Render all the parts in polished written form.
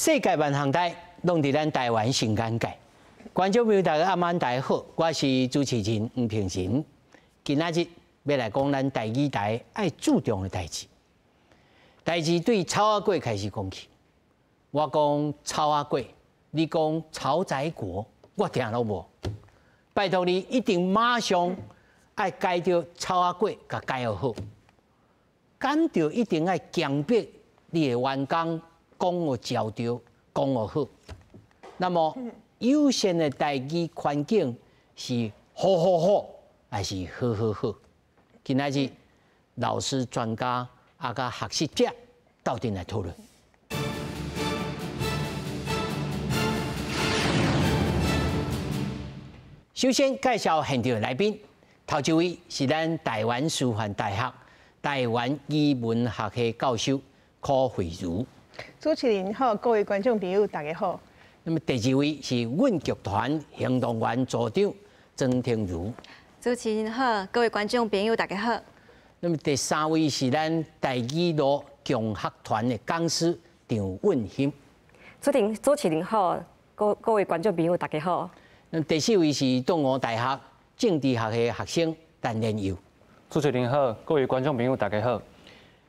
世界萬項代，攏佇咱台灣新眼界。觀眾朋友大家暗晚大家好，我是主持人吳平仁。今仔日欲來講咱台語台愛注重的代誌。代誌對草仔粿開始講起。我講草仔粿，你講草仔粿，我聽攏無。拜託你一定馬上愛改著草仔粿，共改予好。敢著一定愛強迫你的員工講予焦著，講予好。那麼友善的台語環境是好好好，還是好好好？今仔日老師、專家啊，佮學習者鬥陣來討論。首先介紹現場的來賓，頭一位是咱台灣師範大學台灣語文學系教授柯惠如。主持人好，各位觀眾朋友大家好。那麼第二位是阮劇團行動員組長曾婷如。主持人好，各位觀眾朋友大家好。那麼第三位是咱台語路共學團的講師張韻馨。主持人好，各位觀眾朋友大家好。那麼第四位是東吳大學政治學系學生陳連佑。主持人好，各位觀眾朋友大家好。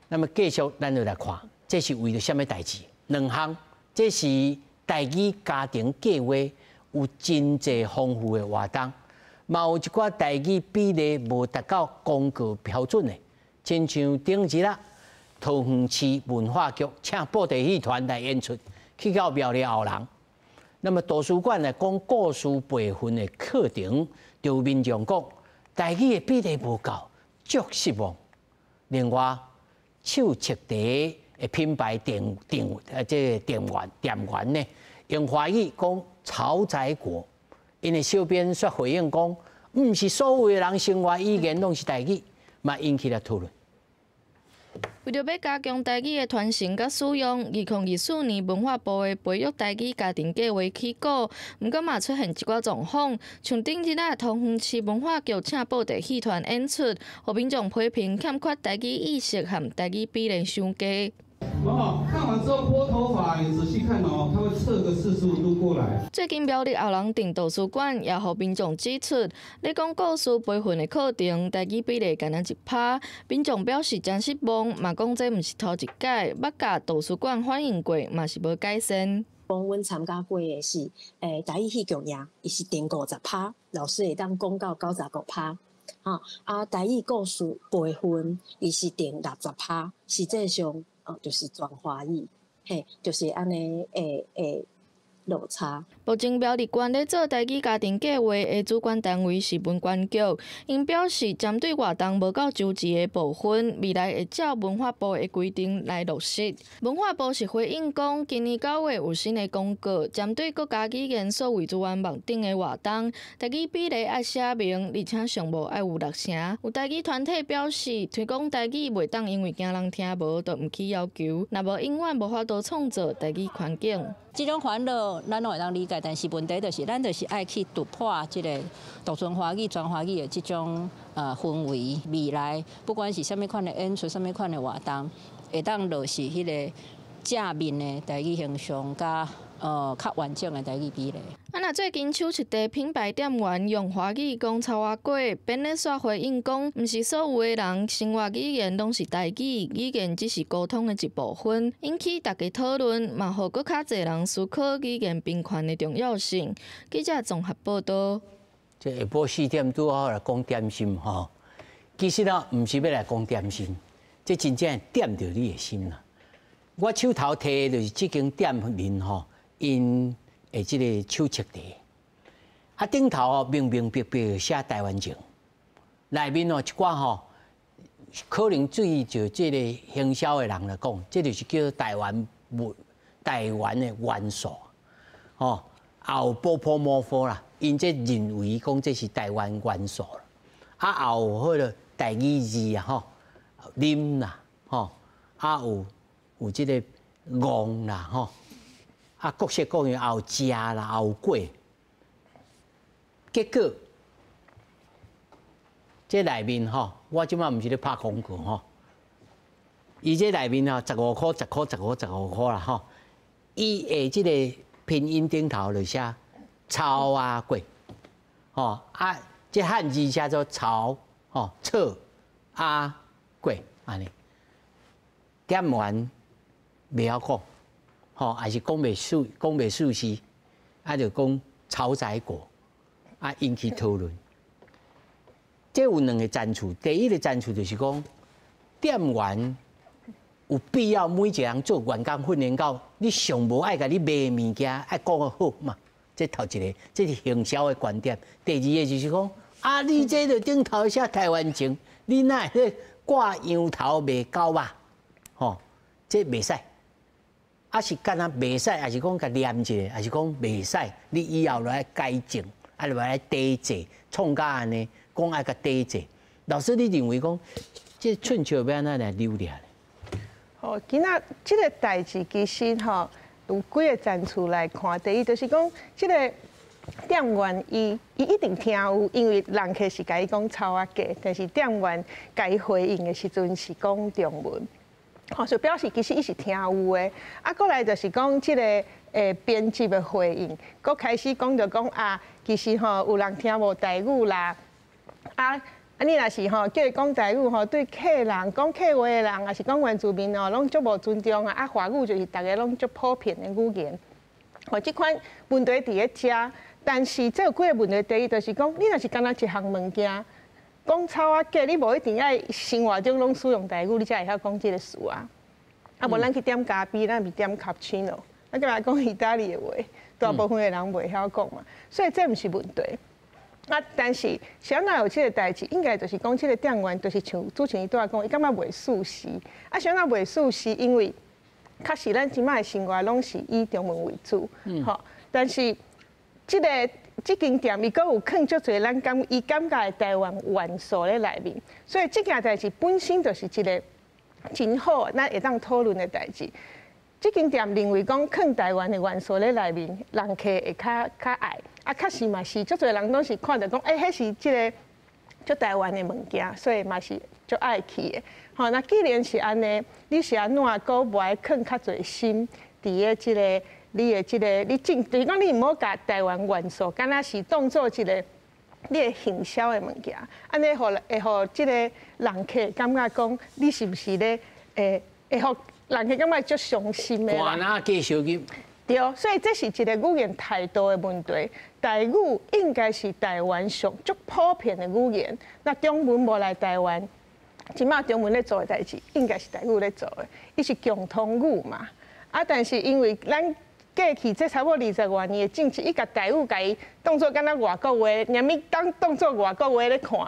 那麼繼續咱就來看，這是為著啥物代誌？兩項，這是台語家庭計畫有真濟豐富的活動，嘛有一寡台語比例無達到公告標準的，親像頂日仔，桃園市文化局請布袋戲團來演出，去到苗栗後人。那麼圖書館來講故事培訓的課程，就有民眾講台語的比例無夠，足失望。另外，手冊茶的品牌店這個店員呢，用華語講草仔粿，𪜶的小編煞回應講，毋是所有的人生活語言攏是台語，嘛引起了討論。為著欲加強台語的傳承佮使用，2024年文化部的培育台語家庭計畫起鼓，毋過嘛出現一寡狀況，像頂日仔桃園市文化局請布袋戲團演出，予民眾批評欠缺台語意識和台語比例傷低。哦，看完之後撥頭髮，你仔細看哦，它會側個45度過來。最近苗栗後人鎮圖書館也予民眾指出，咧講故事培訓的課程，台語比例干焦1%，民眾表示誠失望，嘛講這毋是頭一擺，捌共圖書館反映過，嘛是無改善。講阮參加過的是，台語戲劇營，伊是定50%，老師會當講到95%。哈，啊，台語故事培訓，伊是定60%，實際上。哦，就是全華語，嘿，就是按呢，會落差。目前苗栗縣咧做台語家庭計畫的主管單位是文管局，𪜶表示針對活動無夠周齊的部分，未來會照文化部的規定來落實。文化部是回應講，今年9月有新的公告，針對國家語言數位資源網頂的活動，台語比例愛寫明，而且上無愛有六成。有台語團體表示，推廣台語袂當因為驚人聽無，就毋去要求，若無永遠無法度創造台語環境。這種煩惱，咱攏會當理解，但是問題就是，咱就是愛去突破這個獨尊華語、全華語的這種氛圍。未來不管是啥物款的演出、啥物款的活動，會當落實彼個正面的台語形象，佮較完整的台語比例。啊，若最近手冊茶品牌店員用華語講草仔粿，編咧煞回應講，毋是所有的人生活語言攏是台語，語言只是溝通的一部分，引起大家討論，嘛予閣較濟人思考語言平權的重要性。記者綜合報道。這下晡4點拄好來講點心吼，其實啊，毋是欲來講點心，這真正點著你的心啦。我手頭提的就是這間店面吼，𪜶的這個手冊茶，啊頂頭吼明明白白寫台灣情，內面哦一寡吼，可能對著這個行銷的人來講，這就是叫台灣台灣的元素，吼，也有波波摩佛啦，𪜶這認為講這是台灣元素，啊，也有彼個台語字啊吼，啉啦吼，啊有這個戇啦吼。啊，各式各樣，也有食啦，也有粿。結果，這內面吼，我這擺毋是咧拍廣告吼。伊這內面吼，15箍、10箍、10箍、15箍啦吼。伊的這个拼音頂頭就寫草仔粿，吼啊，這漢字寫做草，吼草仔粿按呢。店員袂曉講，吼，抑是講袂順，講袂順勢，啊就講草仔粿，啊引起討論。這有兩个層次，第一个層次就是講，店員有必要每一個人做員工訓練到，你上無愛共你賣物件，愛講得好嘛？這頭一个，這是行銷的觀點。第二个就是講，啊，你這就頂頭寫台灣情，你哪會咧掛羊頭賣狗肉？吼，這袂使。啊是敢若袂使，抑是講共念一下，抑是講袂使，你以後來改正，啊來抵制，創甲按呢，講愛共抵制。老師，你認為講這春秋欲按怎來扭掠？吼，今仔這个代誌其實吼有幾个層次來看。第一就是講，這个店員伊一定聽有，因為人客是共伊講草仔粿，但是店員共伊回應的時陣是講中文，吼，就表示其實伊是聽有的。啊，過來就是講這个編輯的回應，閣開始講著講啊，其實吼有人聽無台語啦，啊。啊，你若是吼叫伊講台語吼，對客人講客話的人，抑是講原住民哦，攏足無尊重啊！啊，華語就是逐个攏足普遍的語言。吼，這款問題佇咧遮，但是這有幾个問題。第一就是講，你若是干焦一項物件，講草仔粿，你無一定愛生活中攏使用台語，你才會曉講這个詞啊。啊，無咱去點咖啡，咱毋是點卡布奇諾，咱干嘛講意大利的話？大部分的人袂曉講嘛，所以這毋是問題。啊！但是，啥若有這个代誌，應該就是講這个店員，就是像主持人拄仔講，伊感覺袂舒適。啊，啥若袂舒適，因為確實咱這擺的生活攏是以中文為主，吼。但是，這个這間店伊閣有囥足濟咱感伊感覺的台灣元素咧內面，所以這件代誌本身就是一个真好，咱會當討論的代誌。這間店認為講囥台灣的元素咧內面，人客會較較愛。啊，確實嘛是，足濟人攏是看著講，欸，彼是這个足台灣的物件，所以嘛是足愛去的。吼，那既然是按呢，你是按怎閣無愛囥較濟心佇咧這个你的這个你進，就是講你毋好共台灣元素，敢若是當做一个你的行銷的物件，按呢予會予這个人客感覺講，你是毋是咧會會予人客感覺足傷心的啦。寒若繼續去。對，所以這是一个語言態度的問題。台語應該是台灣上足普遍的語言。那中文無來台灣，這擺中文咧做的代誌，應該是台語咧做的，伊是共通語嘛。啊，但是因為咱過去這差不多20外年的政治，伊共台語共伊當做敢若外國話，連物當當做外國話咧看，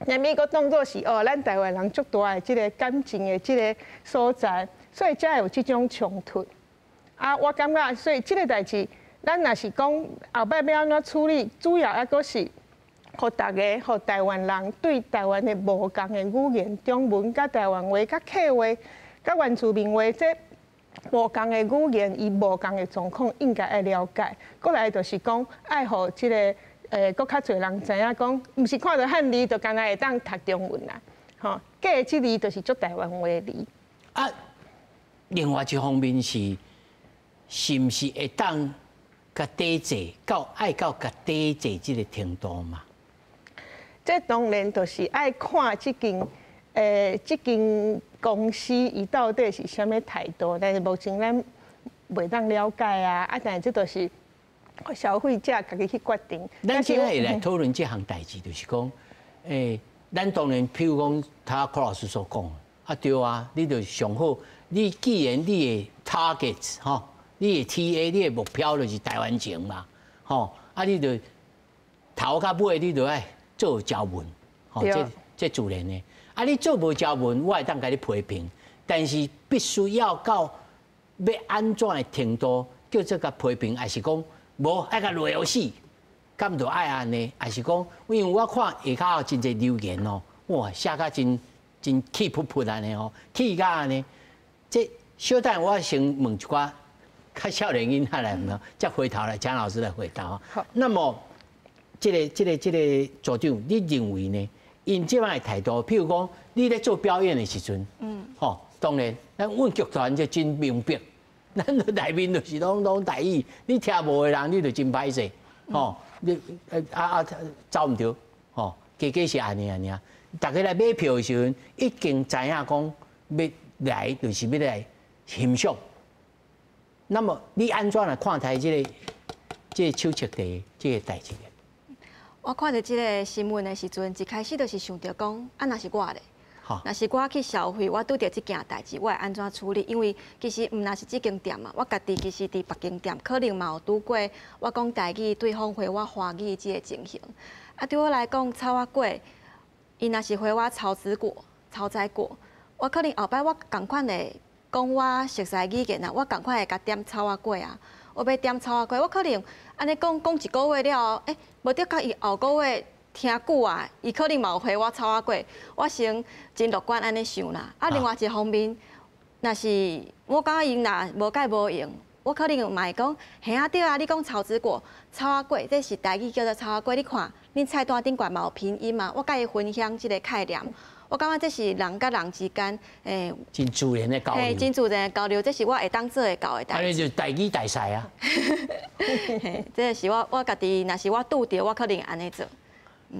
連物閣當做是哦，咱台灣人足大的這个感情的這个所在，所以才會有這種衝突。啊，我感覺，所以這个代誌，咱若是講後擺欲按怎處理，主要抑閣是，予逐家，予台灣人對台灣的無仝的語言，中文佮台灣話、佮客話、佮原住民話，這無仝的語言，伊無仝的狀況，應該愛了解。過來就是講，愛予這个閣較濟人知影講，毋是看著漢字就敢若會當讀中文啦，吼，粿這字就是足台灣話的字。啊，另外一方面是，是毋是會當共抵制到愛到共抵制這个程度嘛？這當然就是愛看這間這間公司伊到底是啥物態度，但是目前咱袂當了解啊。啊，但是這就是消費者家己去決定。咱今仔會來討論這項代誌，就是講，咱當然，譬如講，頭柯老師所講，啊對啊，你就上好，你既然你的 target 吼，你的 TA，你的目標就是台灣情嘛，吼，啊，你就頭到尾你就愛做招文，吼，這這自然的。啊，你做無招文，我會當共你批評，但是必須要到欲按怎的程度叫做共批評，抑是講無愛共鬧死，敢就愛按呢？抑是講，因為我看下跤有真濟留言哦，哇，寫甲真真氣噗噗按呢吼，氣甲按呢。這小等我先問一寡較少年囡仔來問，再回頭來請老師來回答。好。那麼，這个、這个、這个組長，你認為呢？𪜶這擺的態度，譬如講，你咧做表演的時陣，吼，當然，咱阮劇團就真明白，咱內面就是攏台語，你聽無的人，你就真歹勢，吼！你走毋著，吼！加加是按呢按呢。逐家來買票的時陣，已經知影講欲來就是欲來欣賞。那麼你按怎來看待這個手冊的這個代誌？我看著這個新聞的時陣，一開始就是想著講，啊，若是我咧。若是我去消費，我拄著這件代誌，我會按怎處理？因為其實毋但是這間店嘛，我家己其實佇別間店可能嘛有拄過，我講台語，對方回我華語這個情形。啊，對我來講，草仔粿，伊若是回我草子果、草仔果，我可能後擺我仝款會講我熟悉語言啊，我仝款會共點草仔粿啊。我欲點草仔粿，我可能按呢講講一個月了後，欸，無得佮伊後個月。聽久啊，伊可能嘛有回我草仔粿，我先真樂觀按呢想啦。啊，另外一方面，若是我感覺𪜶若無蓋無用，我可能嘛會講，嘿啊對啊，你講草子果、草仔粿，這是台語叫做草仔粿。你看，恁菜單頂懸嘛有拼音嘛，我共伊分享這個概念。我感覺這是人佮人之間，欸，真自然的交流。嘿，真自然的交流，這是我會當做會到的代誌。按呢就台語大賽啊。嘿，這是我家己，若是我拄著，我可能按呢做。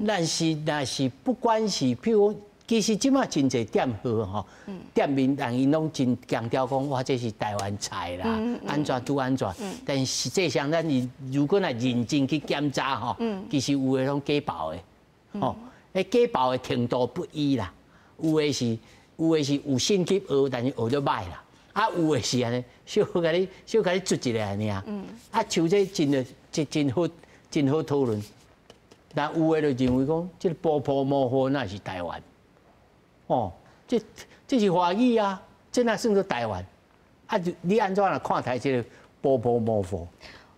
但是，若是不管是譬如講，其實這馬真濟店號吼，店面人𪜶攏真強調講，哇，這是台灣菜啦，按怎拄按怎。但實際上，咱如果若認真去檢查吼，其實有的攏假包的，吼，彼假包的程度不一啦。有的是有心去學，但是學得䆀啦。啊，有的是按呢，小可共你小共你捽一下按呢。啊，像這真的真真好，真好討論。但有的就認為講，這個波波摩訶那是台灣，哦，這是華語啊，這哪算做台灣？啊，你按怎來看待這個波波摩訶？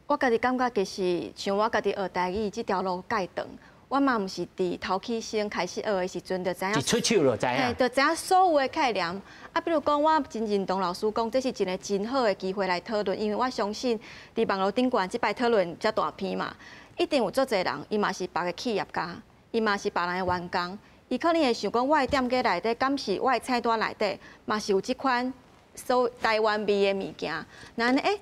我家己感覺其實像我家己學台語這條路蓋長，我嘛毋是佇頭起先開始學的時陣就知影，一出手就知影，就知影所有的概念。啊，比如講，我真認同老師講，這是一個真好的機會來討論，因為我相信佇網路頂懸這擺討論遮大篇嘛。一定有足濟人，伊嘛是別个企業家，伊嘛是別人的員工，伊可能會想講，我的店家內底，敢是我的菜單內底，嘛是有這款所台灣味的物件。那按呢，欸，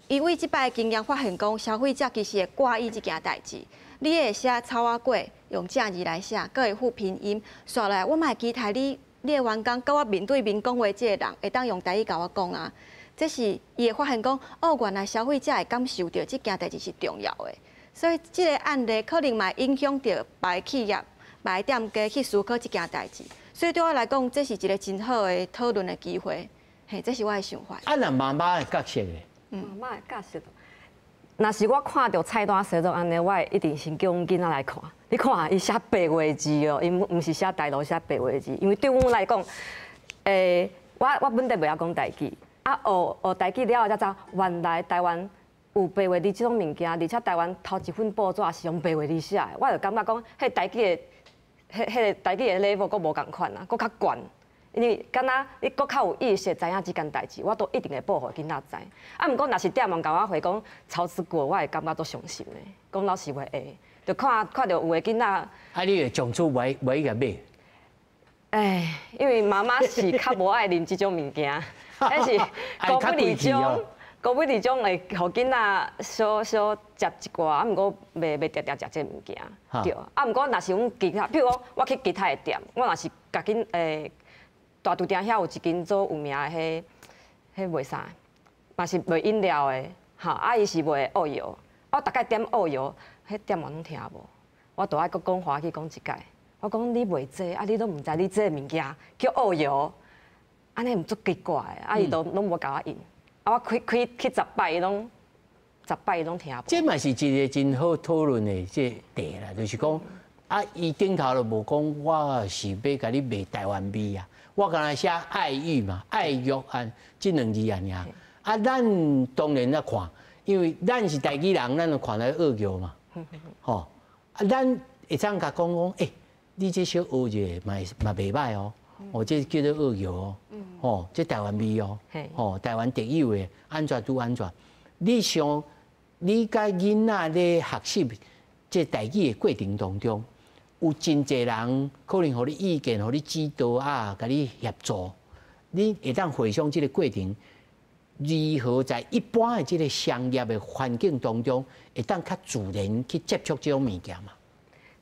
因為這擺經驗發現講，消費者其實會掛意這件代誌。你會寫草仔粿，用正字來寫，閣會附拼音，煞來我嘛會期待你，你的員工佮我面對面講話這个人，會當用台語共我講啊。這是伊會發現講，哦，原來消費者會感受著這件代誌是重要的。所以這個案例可能嘛會影響著別个企業、別个店家去思考這件代誌。所以對我來講，這是一個真好的討論的機會。嘿，這是我的想法。啊，若媽媽的角色咧？媽媽的角色，若是我看著菜單寫做按呢，我會一定先叫阮囡仔來看。你看，伊寫白話字哦，伊毋是寫台語，寫白話字。因為對阮來講，欸，我本底袂曉講台語，啊，學學台語了後才知，原來台灣有白話字這種物件，而且台灣頭一份報紙是用白話字寫的，我就感覺講，彼台語的、彼彼个台語的 level 閣無仝款啊，閣較懸。因為敢若你閣較有意識知影這件代誌，我都一定會報予囡仔知。啊，毋過若是店員共我回講草子粿，我會感覺足傷心的。講老實話會，就看看著有的囡仔。啊，你會從此袂袂共買？哎，因為媽媽是較無愛啉這種物件，彼是高比利種。高比利種會予囡仔小小食一寡，啊，毋過袂袂定定食這个物件，對。啊，毋過若是阮其他，比如講我去其他的店，我若是共囡欸，大稻埕遐有一間做有名的彼彼賣啥，嘛是賣飲料的，吼，啊，伊是賣澳藥，我逐擺點澳藥，彼店員攏聽無，我都愛閣講華語講一擺。我講你賣這個，啊，你攏毋知你這个物件叫澳藥，按呢毋足奇怪的，啊，伊都攏無共我應。啊！我開開去十擺，伊攏十擺伊攏聽無。這嘛是一個真好討論的這題啦，就是講啊，伊頂頭就無講我是欲共你賣台灣味啊，我敢若寫愛玉嘛，愛玉啊，這兩字按呢。啊，咱當然咧看，因為咱是台語人，咱就看來惡玉嘛，吼。啊，咱會當共講講，欸，你這小學一下嘛嘛袂䆀哦。哦，這叫做惡玉哦，吼，這台灣味哦，吼，台灣特有的，按怎拄按怎。你想，你佮囡仔咧學習這台語的過程當中，有真濟人可能予你意見，予你指導啊，共你協助，你會當回想這個過程，如何在一般的這个商業的環境當中，會當較自然去接觸這種物件嘛？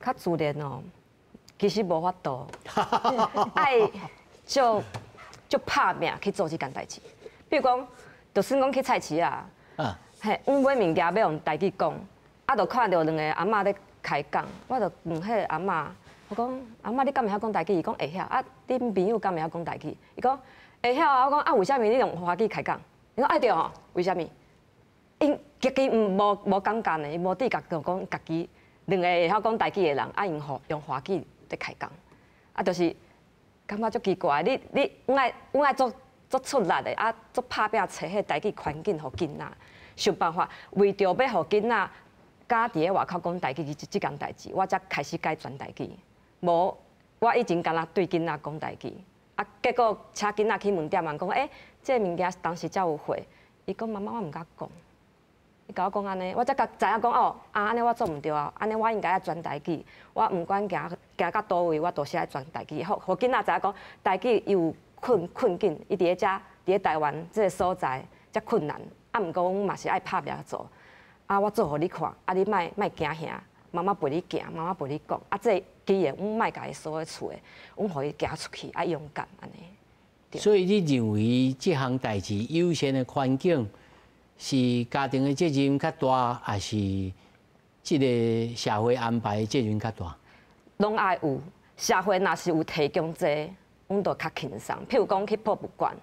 較自然哦，其實無法度，愛足足拍拚去做這件代誌。比如講，就算講去菜市啊，嘿，阮買物件欲用台語講，啊，就看著兩个阿嬤咧開講，我就問彼个阿嬤，我講阿嬤你敢會曉講台語？伊講會曉。啊，恁朋友敢會曉講台語？伊講會曉啊。我講啊，為啥物你用華語開講？伊講愛對吼，為啥物？𪜶家己毋無無感覺呢，伊無佇家己講家己兩个會曉講台語的人，啊，用華語咧開講，啊，就是感覺足奇怪。你阮愛足足出力的，啊，足拍拚揣彼台語環境予囡仔，想辦法為著欲予囡仔敢佇咧外口講台語這件代誌，我才開始改全台語。無，我以前干焦對囡仔講台語，啊，結果請囡仔去問店員講，欸，這个物件當時才有貨。伊講媽媽，我毋敢講。伊共我講按呢，我才才知影講哦，啊，按呢我做毋對啊，按呢我應該愛轉台語。我毋管行行到佗位，我都是愛轉台語。予予囡仔知影講台語伊有困境，伊佇咧遮佇咧台灣這个所在遮困難。啊，毋過阮嘛是愛拍拚做。啊，我做予你看，啊，你莫莫驚嚇，媽媽陪你行，媽媽陪你講。啊，這個語言阮莫共伊鎖佇厝的，阮予伊行出去，愛勇敢按呢。所以你認為這項代誌優先的環境是家庭的責任較大，還是這个社會安排的責任較大？攏愛有，社會若是有提供這个，阮就較輕鬆。譬如講去博物館、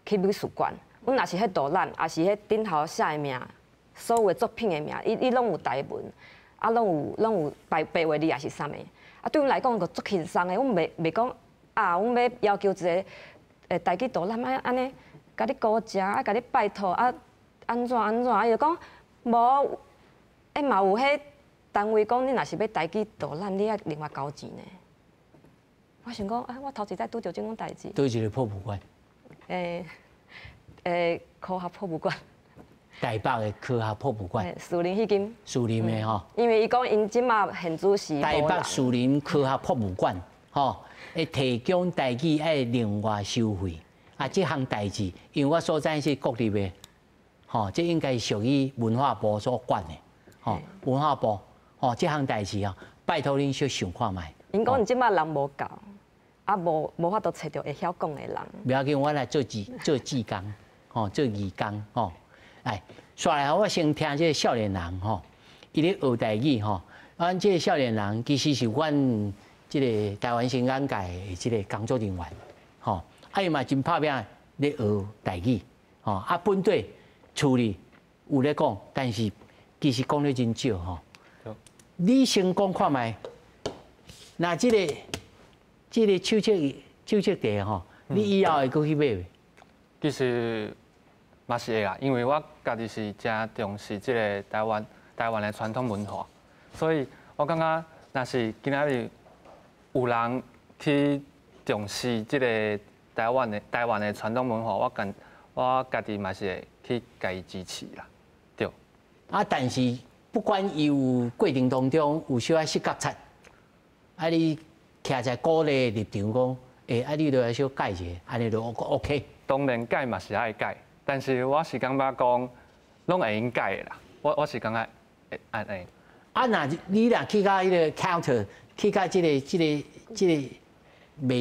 去美術館，阮若是彼導覽，抑是彼頂頭寫的名，所有的作品的名，伊攏有台文，啊，攏有白白話字抑是啥物？啊，對阮來講就足輕鬆的，阮袂講啊，阮欲要求一个台語導覽啊，按呢，共你鼓掌，啊，共你拜託啊，按怎按怎，伊就講無，欸嘛有彼單位講，你若是欲台語導覽，你愛另外交錢呢。我想講，啊，我頭一擺拄著這種代誌。佗一个博物館？科學博物館。台北的科學博物館。士林彼間。士林的吼。因為伊講𪜶這馬現主時。台北士林科學博物館，吼，會提供台語愛另外收費。啊，這項代誌，因為我所知是國立的，吼，這應該屬於文化部所管的，吼，文化部，吼，這項代誌啊，拜託恁小想看覓。𪜶講𪜶這馬人無夠，啊，無法度揣著會曉講的人。袂要緊，我來做志工，吼，做義工，吼。來，煞來我先聽這个少年人，吼，伊咧學台語，吼，阮這个少年人其實是阮這个台灣新眼界的這个工作人員，吼，啊伊嘛真拍拚咧學台語，吼，啊本底厝裡有咧講，但是其實講得真少，吼。你先講看覓，若這个手冊袋吼，你以後會閣去買袂？其實嘛是會啦，因為我家己是誠重視這个台灣的傳統文化，所以我感覺若是今仔日有人去重視這個台灣的傳統文化，我家己嘛是會去共伊支持啦，對。啊，但是不管伊有過程當中有小可失覺察，啊，你徛在鼓勵立場講，欸，啊，你著愛小改一下，按呢就 OK。當然改嘛是愛改，但是我是感覺講，攏會用改的啦。我是感覺會按呢。啊，若你若去到彼个 counter，去到這个賣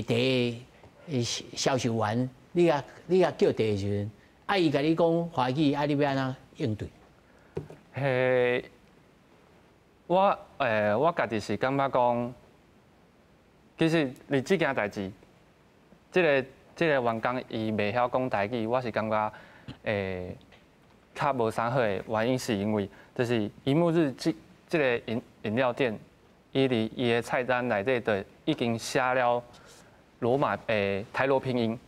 茶的銷售員，你共叫茶的時陣，啊，伊共你講華語，啊，你欲按怎應對？嘿，我家己是感覺講，其實佇這件代誌，這个員工伊袂曉講台語，我是感覺較無啥好的原因，是因為就是一沐日這个飲料店，伊佇伊的菜單內底就已經寫了羅馬台羅拼音，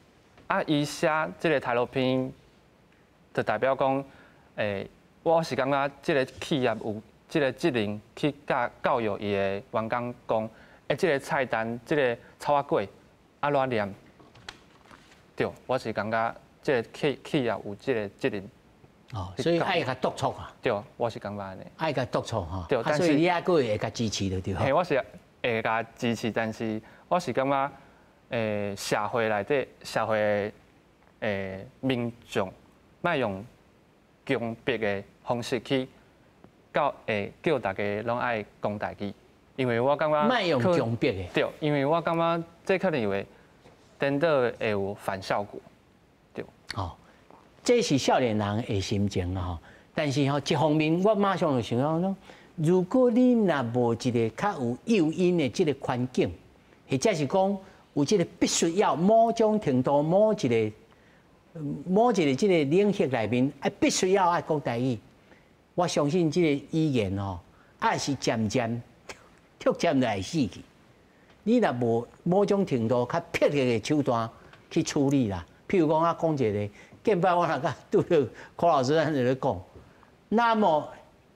啊，伊寫這个台羅拼音，就代表講我是感覺這个企業有這个責任去教育伊的員工講，欸，這个菜單，這个草仔粿按怎念？對，我是感覺這个企業有這个責任。哦，所以愛共督促啊。對，我是感覺按呢。愛共督促吼。對，但是你猶閣會共支持就對。嘿，我是會共支持，但是我是感覺，社會內底社會民眾莫用強迫的方式去教會叫大家攏愛講台語，因為我感覺莫用強迫的。對，因為我感覺這可能會顛倒會有反效果。對。哦，這是少年人的心情啊！吼，但是吼，一方面我馬上就想講，如果你若無一個較有誘因的這個環境，或者是講有這個必須要某種程度某一個這個領域內面，啊，必須要愛講台語，我相信這個語言吼，也是漸漸逐漸來死去。你若無某種程度較迫切的手段去處理啦，譬如講我講一個，近擺我若佮拄著柯老師咱就咧講，那麼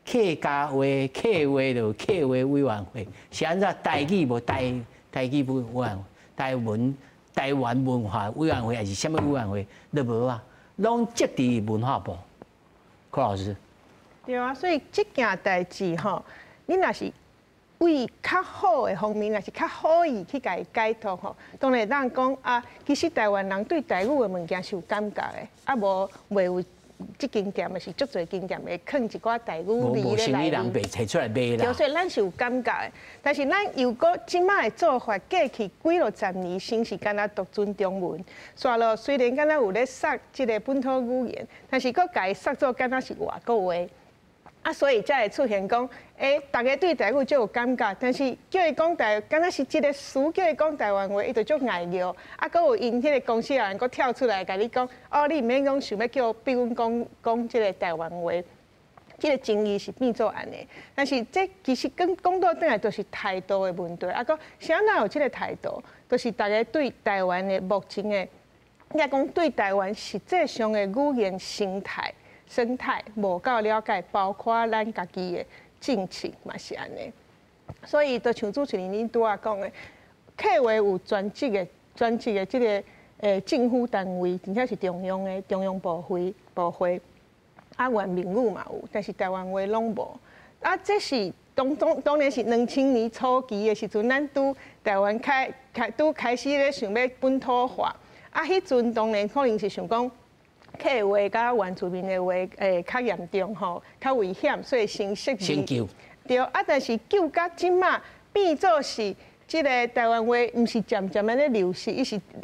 客家話、客話就客話委員會是按怎台語無台語委員台文台灣文化委員會還是啥物委員會都無啊，攏積佇文化部。柯老師。對啊，所以這件代誌吼，你若是為較好的方面，若是較好意去共伊解脫吼，當然會當講啊，其實台灣人對台語的物件是有感覺的，啊無袂有這間店，嘛是足濟間店會囥一寡台語字咧內面。無生意人袂提出來賣啦。對，所以咱是有感覺的，但是咱又閣這擺的做法過去幾落十年，先是干焦獨尊中文，煞落雖然敢若有咧殺這個本土語言，但是閣共伊殺做敢若是外國話。啊，所以才會出現講，欸，大家對台語足有感覺，但是叫伊講台，敢若是一个詞叫伊講台灣話，伊就足礙拗。啊，閣有𪜶彼个公司的人閣跳出來共你講，哦，你毋免講想欲叫逼阮講講這个台灣話，這个爭議是變做按呢。但是這其實講講倒轉來，就是態度的問題。啊，閣啥人有這个態度，就是大家對台灣的目前的，應該講對台灣實際上的語言生態。生態無夠了解，包括咱家己的政策嘛是按呢。所以，就像主持人恁拄仔講的，客話有專職的這个政府單位，而且是中央的中央部會，啊，原民語嘛有，但是台灣話攏無。啊，這是當然是2000年初期的時陣，咱拄台灣開拄開始咧想欲本土化，啊，彼陣當然可能是想講，客話佮原住民的話會較嚴重吼，較危險，所以先設先救。對，啊，但是救到這馬變做是這個台灣話，毋是漸漸按呢流失，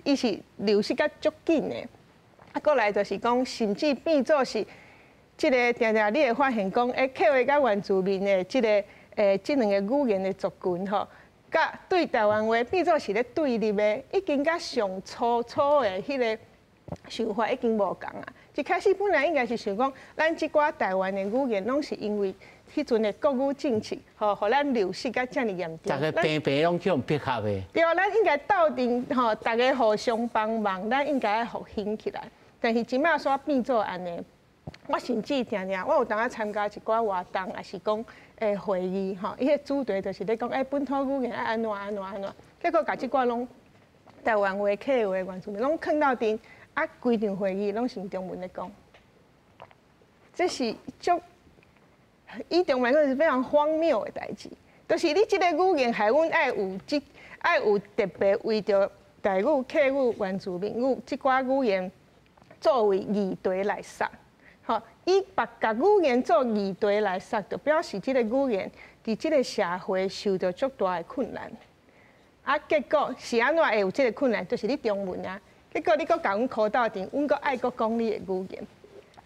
伊是流失甲足緊的。啊，過來就是講，甚至變做是這個定定你會發現講，欸，客話佮原住民的這個這兩个語言的族群吼，佮對台灣話變做是咧對立的，已經佮上初初的彼个想法已經無仝啊！一開始本來應該是想講，咱這寡台灣的語言攏是因為彼陣的國語政策，吼，予咱流失甲遮爾嚴重。逐家平平攏去予迫合的。對啊，咱應該鬥陣吼，逐家互相幫忙，咱應該愛復興起來。但是這馬煞變做按呢，我甚至定定，我有當仔參加一寡活動，抑是講會議吼，伊个主題就是咧講，欸，本土語言愛按怎按怎按怎，結果共這寡攏台灣話、客話、原住民攏囥鬥陣。啊，規場會議攏是用中文咧講，這是足以中文來講是非常荒謬的代誌。就是你這个語言害阮愛有這愛有特別為著台語、客語、原住民語這寡語言作為議題來殺，吼，以別共語言做議題來殺，就表示這个語言佇這个社會受著足大的困難。啊，結果是按怎會有這个困難？就是你中文啊。結果你閣共阮箍鬥陣，阮閣愛閣講你的語言，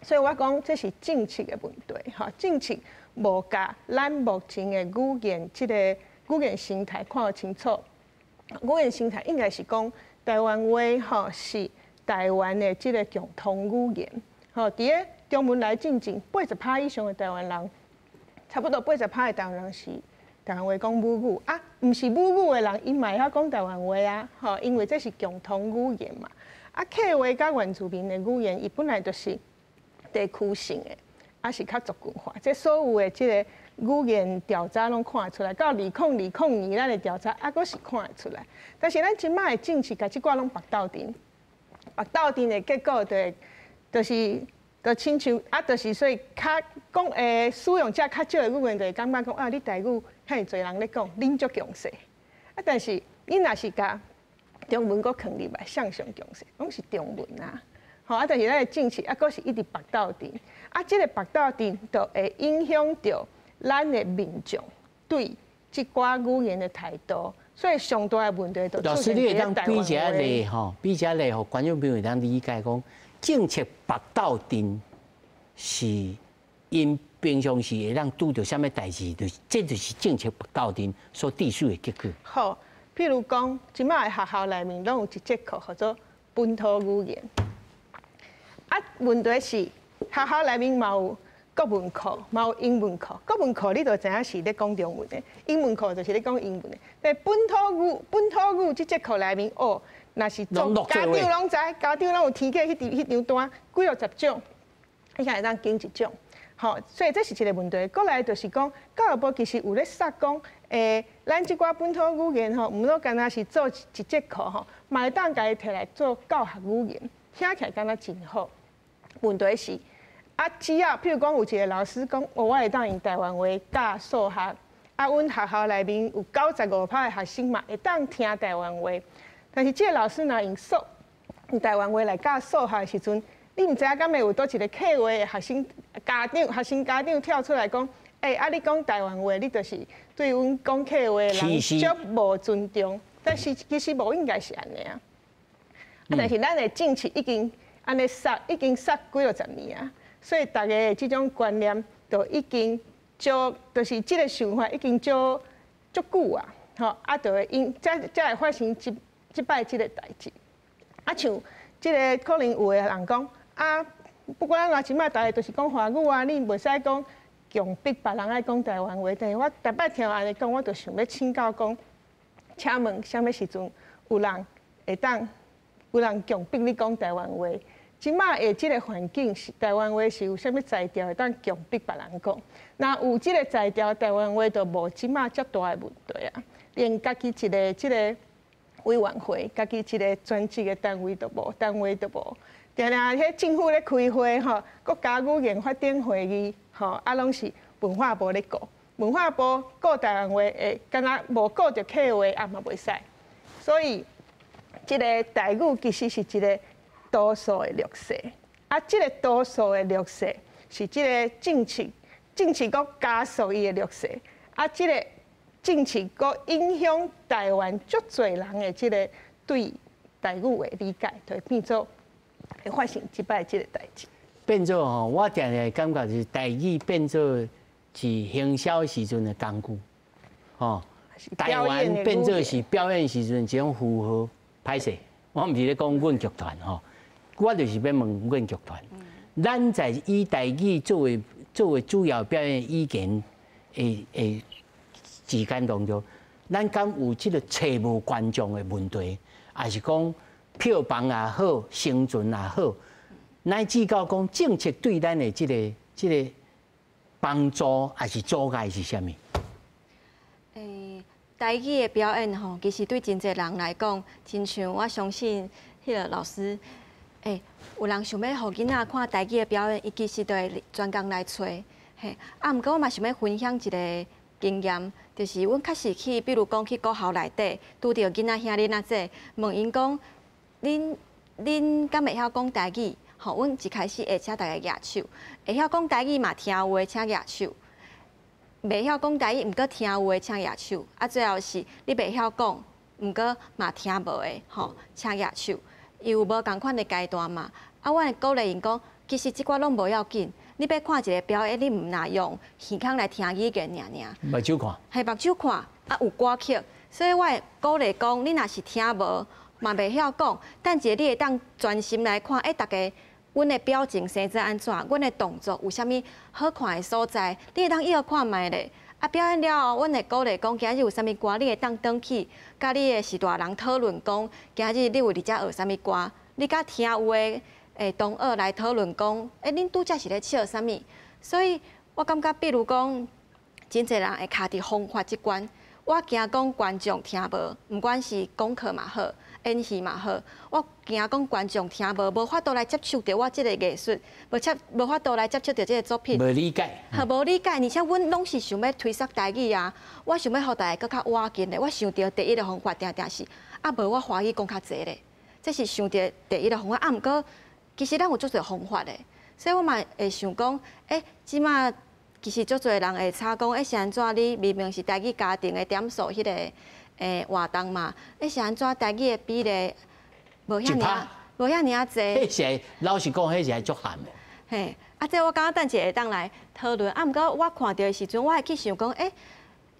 所以我講這是政策的問題，吼，政策無共咱目前的語言這个語言生態看清楚。語言生態應該是講台灣話，吼，是台灣的這个共通語言，吼，佇咧中文來進前，80%以上的台灣人，差不多八十趴的台灣人是台灣話講母語啊，毋是母語的人，伊嘛會曉講台灣話啊，吼，因為這是共通語言嘛。啊，客話佮原住民的語言，伊本來就是地區性的，啊是較族群化。這所有的這个語言調查攏看會出來，到2020年咱的調查，啊，閣是看會出來。但是咱這馬的政策，共這寡攏縛鬥陣，縛鬥陣的結果就是就親像啊，就是所以較講使用者較少的語言，就會感覺講啊，你台語遐爾濟人咧講，恁足強勢。啊，但是你若是共中文閣囥入來，啥上強勢？攏是中文啊，吼！吼啊，但是咱的政策啊，閣是一直縛鬥陣，啊，這个縛鬥陣就會影響著咱的民眾對這寡語言的態度，所以上大的問題就老師，你會當比一個例吼，比一個例，予觀眾朋友會當理解講，政策縛鬥陣是𪜶平常時會當拄著啥物代誌，就是這就是政策縛鬥陣所致使的結果。好，譬如講，這擺的學校內面攏有一節課叫做本土語言。啊，問題是學校內面嘛有國文課，嘛有英文課。國文課你就知影是咧講中文的，英文課就是咧講英文的。但本土語，本土語這節課內面，哦，若是做家長攏知，家長攏有填過彼張單，幾落十種，你才會當揀一種。吼，所以這是一個問題。過來就是講，教育部其實有咧殺講，咱這寡本土語言吼，毋好干焦是做一節課吼，嘛會當共伊提來做教學語言，聽起來敢若真好。問題是，啊，只要譬如講有一個老師講，哦，我會當用台灣話教數學，啊，阮學校內面有95%的學生嘛會當聽台灣話，但是這個老師若用台灣話來教數學的時陣，你毋知影敢會有佗一個客話的學生家長，學生家長跳出來講，欸，啊，你講台灣話，你就是對阮講客話的人足無尊重。但是其實無應該是按呢啊。但是咱的政策已經按呢殺，已經殺幾落十年啊，所以大家的這種觀念就已經足，就是這個想法已經足足久啊，吼，啊，就會因才會發生這擺這個代誌。啊，像這個可能有的人講。啊，不管按怎，這擺大家都是講華語啊，你袂使講強迫別人愛講台灣話。但是我逐擺聽按呢講，我就想欲請教講，請問啥物時陣有人會當有人強迫你講台灣話？這擺的這個環境是台灣話是有啥物才調會當強迫別人講？若有這個才調，台灣話就無這擺遮大的問題啊。連家己一個這個委員會，家己一個專職的單位都無，單位都無。定定彼政府咧開會吼，國家語言發展會議吼，啊，攏是文化部咧顧，文化部顧台灣話會，敢若無顧著客話啊嘛袂使。所以，這個台語其實是一個多數的劣勢，啊，這個多數的劣勢是這個政策，政策閣加速伊的劣勢，啊，這個政策閣影響台灣足濟人的這個對台語的理解，就會變做。會發生這擺這个代誌，變做吼，我定定感覺是台語變做是行銷時陣的工具，吼，台灣變做是表演時陣一種符號。歹勢，我毋是咧講阮劇團吼，我就是欲問阮劇團，咱在以台語作為主要表演語言的時間當中，咱敢有這个揣無觀眾的問題，抑是講？票房也好，生存也好，乃至到講政策對咱的這个幫助，抑是阻礙是啥物？台語的表演吼，其實對真濟人來講，親像我相信彼個老師，有人想欲予囡仔看台語的表演，伊其實就會專工來揣，嘿。啊，毋過我嘛想欲分享一個經驗，就是阮確實去，比如講去國校內底，拄著囡仔兄弟仔姊，問𪜶講。恁敢會曉講台語？吼，阮一開始會請大家舉手，會曉講台語嘛聽有的請舉手，袂曉講台語毋過聽有的請舉手。啊，最後是你袂曉講，毋過嘛聽無的，吼，請舉手。伊有無仝款的階段嘛？啊，我會鼓勵𪜶講，其實這寡攏無要緊。你欲看一個表演，你毋若用耳孔來聽語言爾爾。目睭看。係目睭看，啊有歌曲，所以我會鼓勵講，你若是聽無。嘛袂曉講，但是你會當專心來看，欸，逐家阮的表情生做按怎，阮的動作有啥物好看的所在，你會當以後看覓咧。啊，表演了後，阮會鼓勵講，今日有啥物歌，你會當轉去，佮你的序大人討論講，今日你有佇遮學啥物歌？你佮聽有的同學來討論講，欸，恁拄才是咧笑啥物？所以我感覺，比如講，真濟人會卡佇方法這關，我驚講觀眾聽無，毋管是講課嘛好。演戲嘛好，我驚講觀眾聽無，無法度來接觸著我這個藝術，無法度來接觸著這個作品。無理解。予無理解，而且阮攏是想欲推捒台語啊，我想欲予大家閣較倚近的。我想著第一个方法，定定是啊，無我華語講較濟咧，這是想著第一个方法。啊，毋過其實咱有足濟方法的，所以我嘛會想講，這馬其實足濟人會吵講，是按怎你明明是台語家庭的點數彼个活動嘛，是按怎台語的比例無遐爾無遐爾濟？彼是老實講，彼是還足慘的。嘿，啊，這我感覺等一下會當來討論。啊，毋過我看著的時陣，我會去想講，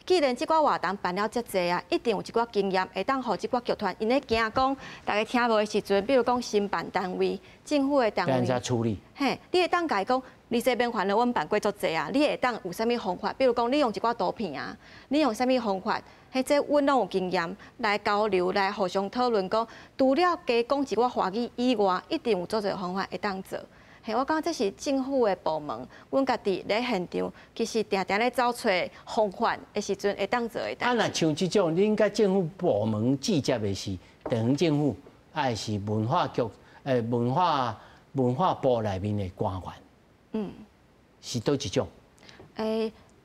既然這寡活動辦了遮濟啊，一定有一寡經驗會當予這寡劇團，𪜶咧驚講，大家聽無的時陣，比如講申辦單位、政府的單位，按怎處理？嘿，你會當共伊講，你這邊煩惱，阮辦過足濟啊，你會當有啥物方法？比如講，你用一寡圖片啊，你用啥物方法？彼這阮攏有經驗來交流，來互相討論講，除了加講一寡華語以外，一定有足濟方法會當做。嘿，我感覺這是政府的部門，阮家己咧現場，其實定定咧走揣方法的時陣，會當做的代誌。啊，若像這種，恁佮政府部門直接的是地方政府，抑是文化局，文化部內面的官員，是佗一種？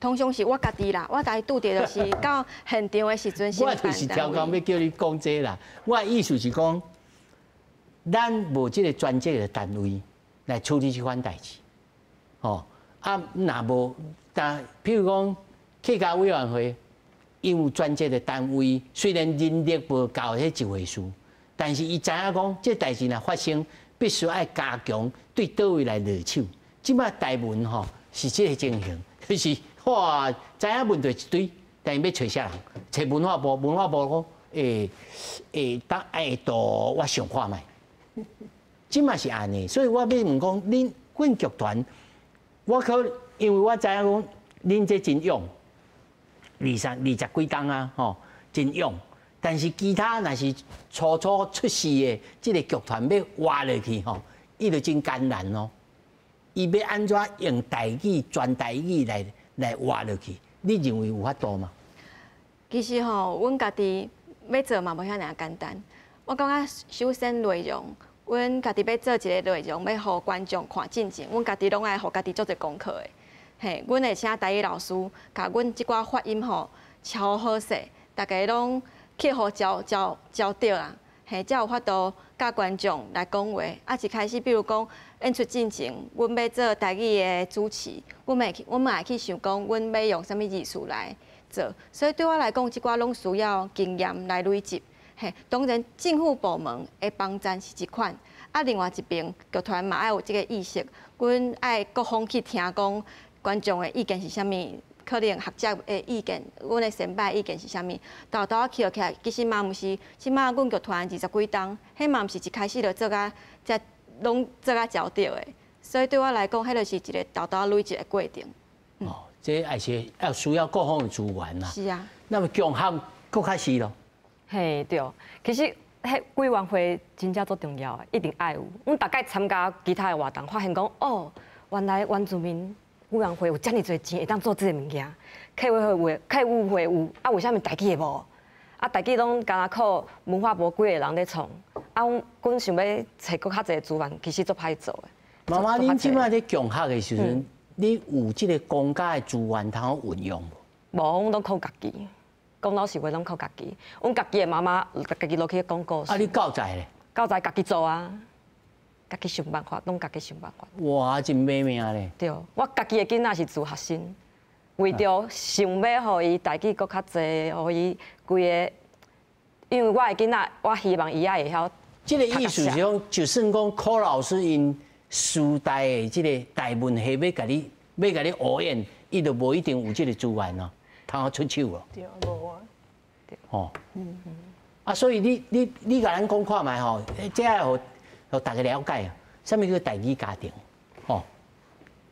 通常是我家己啦，我家己拄著就是到現場的時陣。我就是超工欲叫你講這啦，我的意思是講，咱無這个專職的單位來處理這款代誌，吼啊，若無，但譬如講客家委員會，伊有專職的單位，雖然人力無夠彼一回事，但是伊知影講，這代誌若發生，必須愛加強對佗位來落手。這擺台文吼是這个情形，就是哇，知影問題一堆，但是欲揣啥人？揣文化部，文化部講，會當會度我想看覓。這嘛是按呢，所以我欲問講，恁阮劇團，我可因為我知影講，恁這真勇，二三二十幾冬啊，吼，真勇。但是其他若是初初出世的這个劇團欲活落去吼，伊就真艱難哦。伊欲按怎用台語、全台語來活落去？你認為有法度嗎？其實吼，阮家己欲做嘛無遐爾簡單。我感覺首先內容。阮家己欲做一个內容，欲予觀眾看進前，阮家己攏愛予家己做一个功課的。嘿，阮會請台語老師，共阮這寡發音吼敲好勢，逐家攏去予教教教對啦。嘿，才有法度佮觀眾來講話。啊，一開始，比如講演出進前，阮欲做台語的主持，阮嘛會去想講，阮欲用啥物字詞來做。所以對我來講，這寡攏需要經驗來累積。嘿，當然政府部門的幫贊是一款，啊，另外一邊劇團嘛愛有這个意識，阮愛各方去聽講觀眾的意見是啥物，可能學者的意見，阮的先輩意見是啥物，沓沓仔扣起來，其實嘛毋是，這馬阮劇團二十幾冬，彼嘛毋是一開始就做甲遮攏做甲焦對的，所以對我來講，彼就是一个沓沓累積的過程。哦，這也是要需要各方的資源啦。是啊。那麼強項閣較是囉。嘿，對，其實彼委員會真正足重要的，一定愛有。阮逐擺參加其他的活動，發現講哦，原來原住民委員會有遮爾濟錢，會當做這个物件。客委會，客委會有，啊，為啥物台語的無？啊，台語攏干焦靠文化部幾個人咧創。啊，阮想欲揣閣較濟資源，其實足歹做的。媽媽，恁這擺咧共學的時陣，你有這个公家的資源通好運用無？無，阮攏靠家己。講老實話，攏靠家己。阮家己的媽媽，家己落去講故事。啊，你教材咧？教材家己做啊，家己想辦法，攏家己想辦法。哇，真拼命咧！對，我家己的囡仔是自學生，為著想欲予伊台語閣較濟，予伊規个，因為我的囡仔，我希望伊也會曉。這个意思是講，就算講柯老師𪜶師大的這个台文系欲共你，欲共你學演，伊就無一定有這个資源咯，通好出手咯。對，無啊。吼，啊，所以你共咱講看覓吼，這愛予予大家了解啊，啥物叫台語家庭？吼，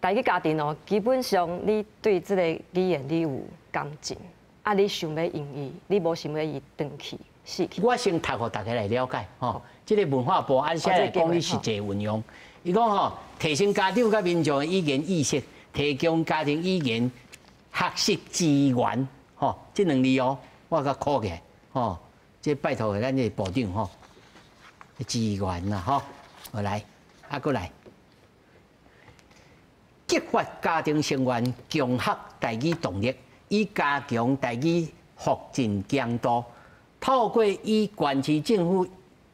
台語家庭哦，基本上你對這个語言你有感情，啊，你想欲用伊，你無想欲伊斷去死去。我先讀予大家來了解，吼，這个文化部按下來講你實際運用，伊講吼，提升家長佮民眾的語言意識，提供家庭語言學習資源，吼，這兩字哦。我共考起來，吼，這拜託咱這個部長吼，資源啦，吼，好來，啊，閣來，激發家庭成員共學台語動力，以加強台語復振強度，透過與縣市政府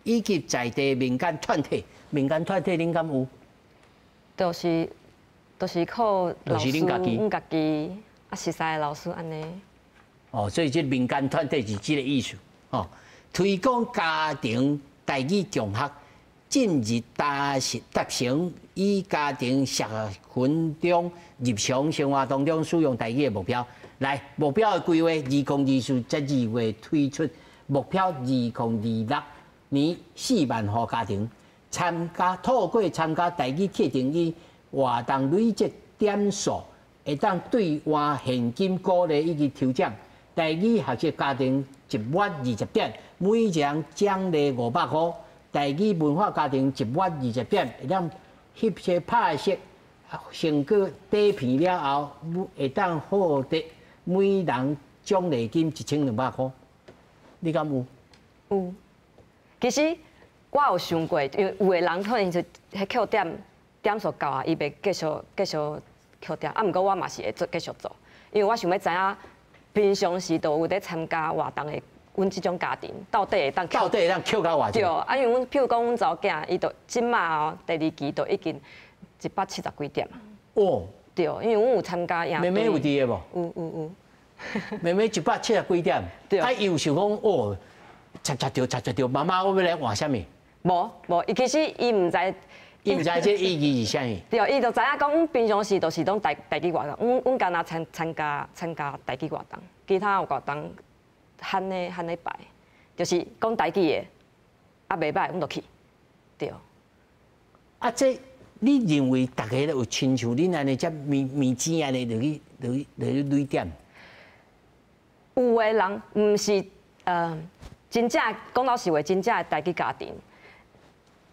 以及在地民間團體民間團體恁敢有？就是靠老師，阮家己啊，熟似的老師按呢。哦，所以這民間團體是這個意思，吼。推廣家庭台語共學，進入達達成以家庭社群中日常生活當中使用台語的目標。來，目標的規劃，202412月推出，目標2026年4萬戶家庭參加，透過參加台語課程與活動累積點數，會當兌換現金鼓勵以及抽獎。台語學習家庭一滿20點，每人獎勵500塊。台語文化家庭一滿20點，會當翕些拍攝成果底片了後，會當獲得每人獎勵金1200塊。你敢有？有。其實我有想過，因為有的人可能就彼扣點點數夠啊，伊袂繼續扣點。啊，毋過我嘛是會做繼續做，因為我想欲知影平常時都有咧參加活動的。阮這種家庭到底會當到底會當扣到偌濟？對，啊，因為阮譬如講，阮查某囝，伊就這馬哦，第二期就已經170幾點。哦。對，因為阮有參加妹妹有佇个無？有有有。妹妹170幾點？對。啊，伊有想講哦，插插著插插著，媽媽我欲來換啥物？無無，伊其實伊毋知，伊毋知這意義是啥物。對，伊就知影講，阮平常時就是攏台語活動，阮敢若參加台語活動，其他有活動。罕咧罕咧排，就是講台語的，啊袂䆀，阮就去，對。啊，這你認為大家有親像恁按呢遮物物錢按呢落去落去落去累點？有的人毋是真正講老實話，真正的台語家庭，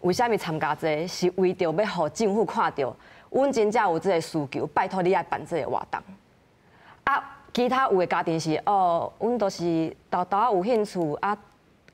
為啥物參加這個？是為著欲予政府看著，阮真正有這個需求，拜託你愛辦這個活動。啊。其他有的家庭是哦，阮都是沓沓仔有興趣啊，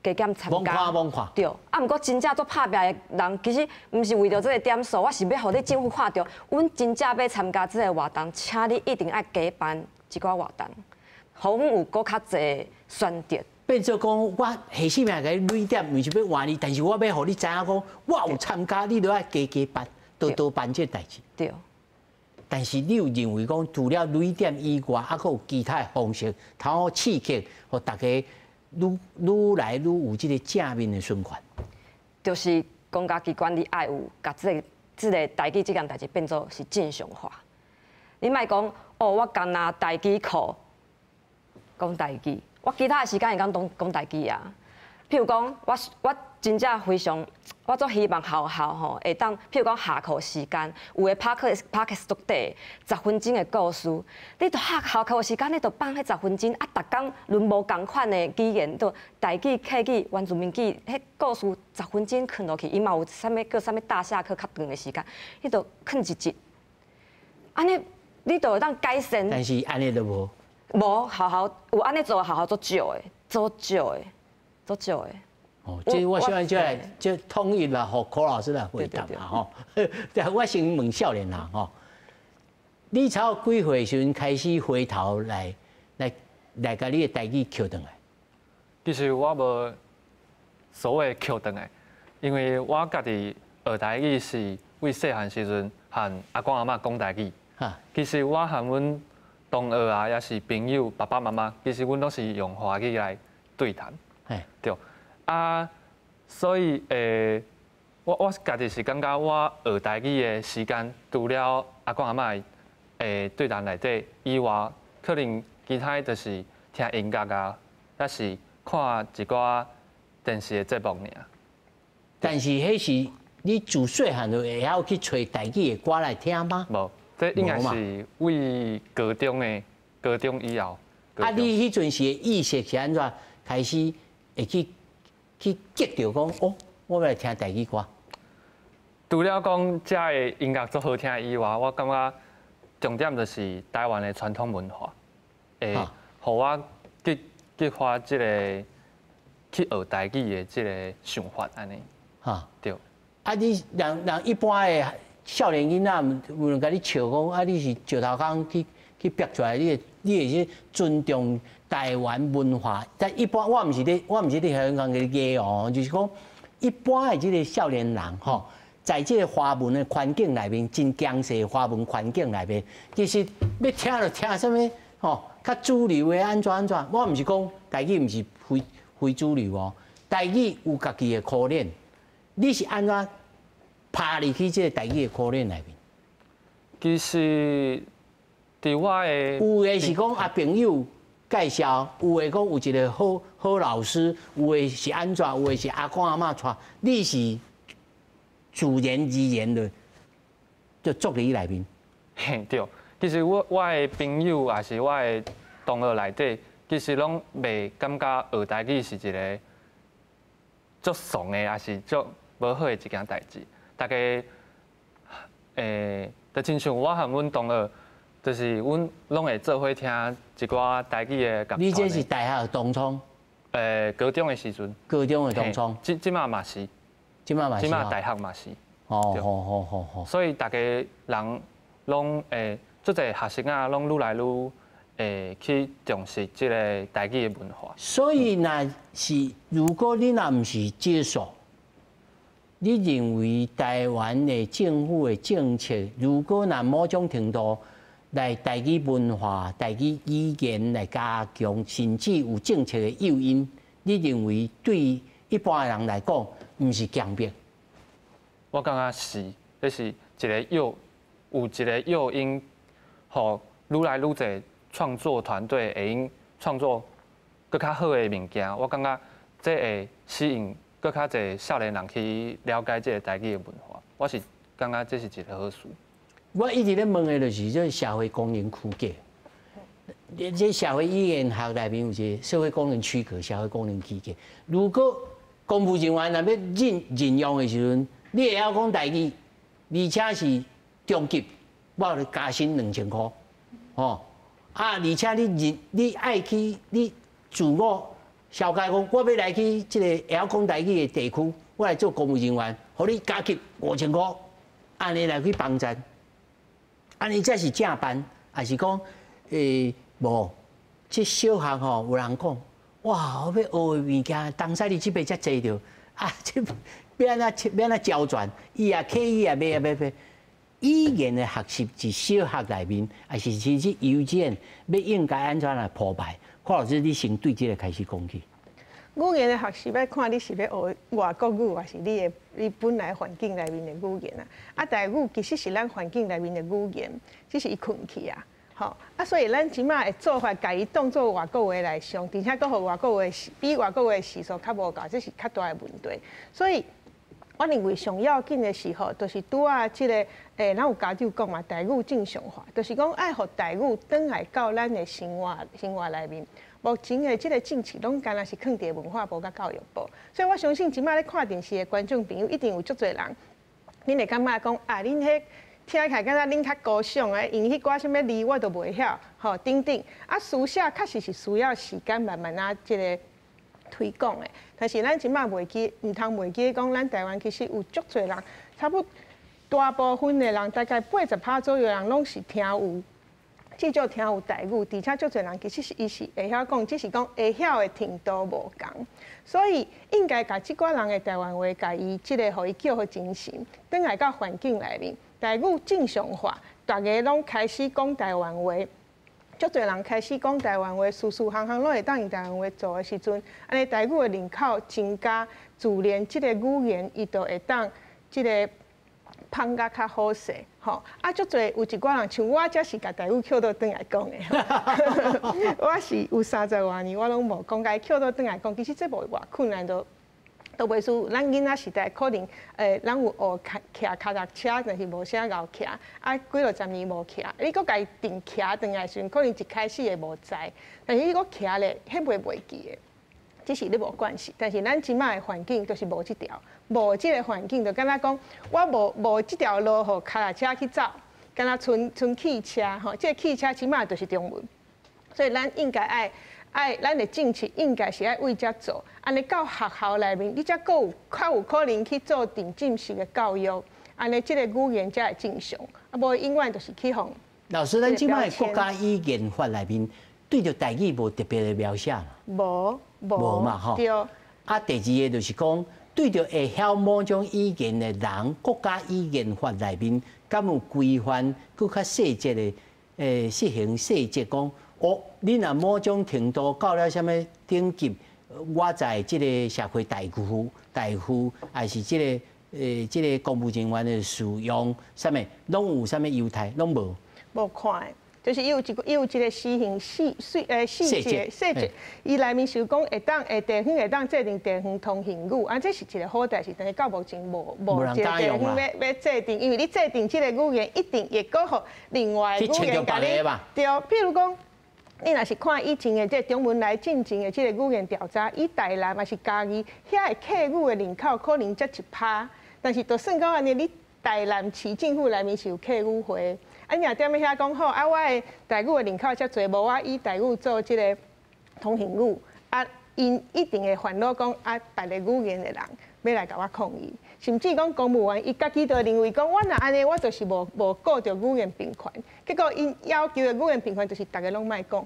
加減參加。對，啊，毋過真正做拍拚的人，其實毋是為著這個點數，我是欲予你政府看著，阮真正欲參加這個活動，請你一定愛加辦一寡活動，予阮有閣較濟選擇。變做講，我下性命共你累點，毋是欲換你，但是我欲予你知影講，我有參加，你著愛加加辦，多多辦這個代誌。對。但是你有認為講，除了累點以外，還閣有其他的方式，通好刺激，予大家愈愈來愈有這個正面的循環。就是公家機關，你愛有共這個台語這件代誌變做是正常化。你莫講哦，我干焦台語課講台語，我其他的時間會當講講台語啊。譬如講，我真正非常，我足希望學校吼會當，譬如講下課時間，有的 podcast 足短，十分鐘的故事，你著下下課時間，你著放彼十分鐘，啊，逐工輪無仝款的語言，都台語、客語、原住民語，彼故事十分鐘囥落去，伊嘛有啥物叫啥物大下課較長的時間，你著囥一節，按呢你著會當改善。但是按呢著無。無學校有按呢做，學校足少的，足少的。足少的。哦，這我想這來這統一來，予柯老師來回答嘛吼。但我先問少年人吼，你從幾歲時陣開始回頭來共你的台語抾轉來？其實我無所謂抾轉來，因為我家己學台語是為細漢時陣和阿公阿嬤講台語。其實我和阮同學啊，抑是朋友爸爸媽媽，其實阮攏是用華語來對談。對，啊，所以我家己是感覺我學台語的時間，除了阿公阿嬤的對談內底以外，可能其他就是聽音樂啊，抑是看一寡電視的節目爾。但是彼是你自細漢就會曉去揣台語的歌來聽嗎？無，這應該是為高中以後。啊，你彼陣時的意識是按怎開始會去激著講哦，我欲來聽台語歌。除了講遮的音樂足好聽以外，我感覺重點就是台灣的傳統文化，會予我激發這個去學台語的這個想法按呢。對。啊，你人一般的少年囡仔有人共你笑講，啊，你是石頭空去逼出來，你會去尊重台灣文化。但一般我毋是咧香港個講哦，就是講一般的這個少年人吼，在這个華文的環境內面，真強勢華文環境內面，其實欲聽就聽啥物吼，較主流的按怎按怎。我毋是講台語毋是非主流哦，台語有家己的苦練，你是按怎拍入去這个台語的苦練內面？其實，佇我的有的是講啊朋友介紹，有的講有一個好好老師，有的是按怎，有的是阿公阿嬤帶，你是自然而然的就做佇內面。嘿，對，其實我的朋友也是我的同學內底，其實攏袂感覺學台語是一個足慫的，抑是足無好的一件代誌。大家就親像我和阮同學，就是阮攏會做伙聽一寡台語的樂團。你這是大學同窗？高中的時陣。高中的同窗。這馬嘛是。這馬嘛是。這馬大學嘛是。哦，好好好好。所以大家人攏會，足濟學生啊，攏愈來愈會去重視這個台語的文化。所以若是如果你若毋是接受，你認為台灣的政府的政策，如果若某種程度來台語文化、台語語言來加強，甚至有政策的誘因，你認為對一般人來講，毋是強迫？我感覺是，這是一個誘，有一個誘因，予愈來愈濟創作團隊會用創作閣較好的物件。我感覺這會吸引閣較濟少年人去了解這個台語的文化。我是感覺這是一個好事。我一直咧問的就是這社會功能區隔。這社會語言學內面有一個社會功能區隔、社會功能區隔。如果公務人員若欲任用的時陣，你會曉講台語，而且是中級，我予你加薪2000箍，吼啊！而且你任你愛去你自我紹介講，我欲來去這個會曉講台語的地區，我來做公務人員，予你加級5000箍，按呢來去幫贊，按呢才是正辦，抑是講無？這小學吼有人講，哇！我欲學的物件，東西你這邊才濟著，啊！這欲按怎欲按怎周全？伊也客語也欲啊欲欲。語言的學習佇小學內面，抑是甚至幼稚園，欲應該按怎來鋪排？柯老師，你先對這個開始講起。語言的學習欲看你是欲學外國語，抑是你的你本來環境內面的語言啊。啊，台語其實是咱環境內面的語言，只是伊困去啊。吼啊，所以咱這馬的做法，共伊當做外國話來上，而且閣予外國話比外國話時數較無夠，這是較大的問題。所以，我認為上要緊的是吼，就是拄仔這個咱有家長講嘛，台語正常化，就是講愛予台語轉來到咱的生活內面。目前的這個政策攏敢若是囥佇文化部佮教育部，所以我相信這馬咧看電視的觀眾朋友，一定有足濟人，恁會感覺講啊，恁彼聽起來敢若恁較高尚的，用彼寡啥物字我都袂曉，吼等等。啊，書寫確實是需要時間慢慢仔這個推廣的。但是咱這馬袂記，毋通袂記講，咱台灣其實有足濟人，差不多大部分的人，大概80%左右人攏是聽有，至少聽有台語，而且足濟人其實是伊是會曉講，只是講會曉的程度無仝。所以應該共這寡人的台灣話，共伊這個予伊叫予精神，轉來到環境內面，台語正常化，大家攏開始講台灣話，足濟人開始講台灣話，事事項項攏會當用台灣話做的時陣，按呢台語的人口增加，自然這個語言伊就會當這個芳甲較好勢，吼啊！足濟有一寡人像我，才是共台語抾倒轉來講的。我是有30外年，我攏無講，共伊抾倒轉來講，其實這無偌困難，都袂輸。咱囡仔時代可能，咱有學騎腳踏車，但是無啥𠢕騎，啊，幾落十年無騎，你閣共伊定騎轉來時陣，可能一開始會無知，但是你閣騎咧，彼袂袂記的。只是你無慣勢，但是咱這馬的環境就是無這條，無這個環境就敢若講，我無這條路予腳踏車去走，敢若賰賰汽車吼，這個汽車這馬就是中文，所以咱應該愛咱的政策應該是愛為這做，按呢到學校內面，你才閣有較有可能去做沉浸式的教育，按呢這個語言才會正常，啊無永遠就是去予。老師，咱這馬的國家語言法內面，對著台語無特別的描寫嘛？無。無嘛吼。對。啊，第二個就是講，對著會曉某種語言的人，國家語言法內面，敢有規範閣較細節的實行細節講，哦，你若某種程度到了啥物等級，我在這个社會待遇、待遇，抑是這个公務人員的使用，啥物攏有啥物優待，攏無。無看的，就是伊有一個，伊有一個施行細細細節細節，伊內面是講會當會地方會當制定地方通行語，啊，這是一個好代誌，但是到目前無一個地方欲制定，因為你制定這个語言，一定會閣予另外語言共你對，譬如講，你若是看以前的這個中文來進前的這個語言調查，以台南抑是嘉義，遐的客語的人口可能才1%，但是就算講按呢，你台南市政府內面是有客語會，啊，你若踮咧遐講好，啊，我的台語的人口遮濟，無我以台語做這个通行語，啊，𪜶一定會煩惱講啊，別个語言的人欲來共我抗議，甚至講公務員伊家己就認為講，我若按呢，我就是無顧著語言平權，結果𪜶要求的語言平權就是逐个攏莫講，